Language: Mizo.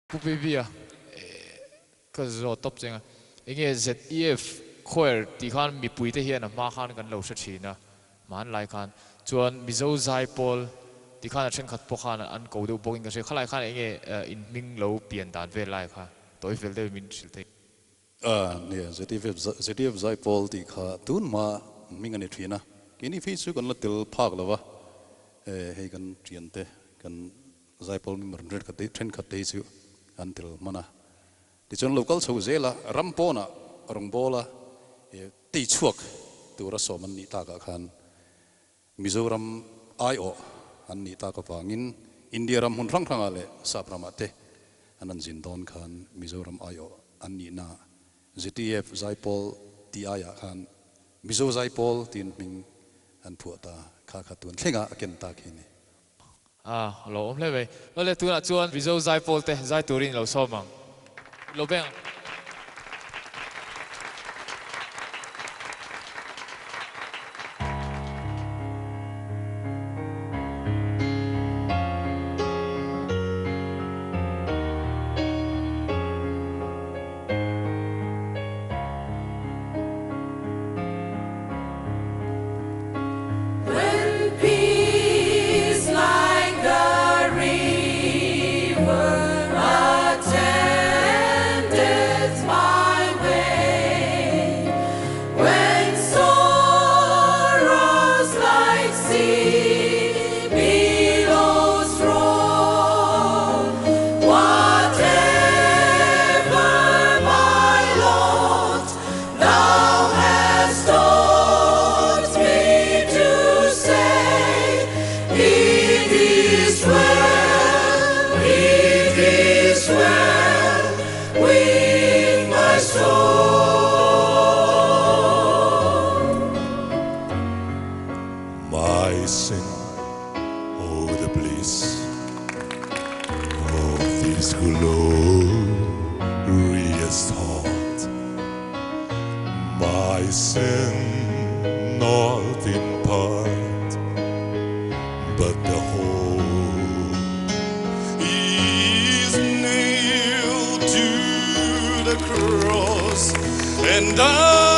Pu Baby-a, Ka zawt tawp cheng a, enge ZEF Choir tih khan mipuite hian a hma khan kan lo hre thin a, hmanlai khan chuan Mizo Zaipawl tih khan a thenkhat pawh khan an ko deuh bawkin ka hria, khalai khan enge in hming lo pian dan vel lai kha tawi fel deuhin min hrilh thei. Nia, ZEF Zaipawl tih kha tun hma hming a ni thin a, keini phei chu kan la tel phak lo va, hei kan thiante kan Zaipawl member thenkhat te hi chu an tel hman a. Tichuan lo kal chho zel a, ram pawnah rawngbawla tei chhuak tura sawm an nih takah khan Mizoram aiawh an nih tak avangin India ram hmun hrang hrangah leh Sap ramah te an han zin dawn khan Mizoram aiawh an nihna ZTF Zaipawl tih aiah khan Mizo Zaipawl tiin hming an phuah ta kha kha tun thlenga a ken tak hi a ni. A lo awm hle mai. Awle tunah chuan Mizo zaipawl te zai turin i lo sawm ang. Lo beng ang. My sin, oh the bliss of this glorious thought. My sin, not in part, but the whole, is nailed to the cross, and I.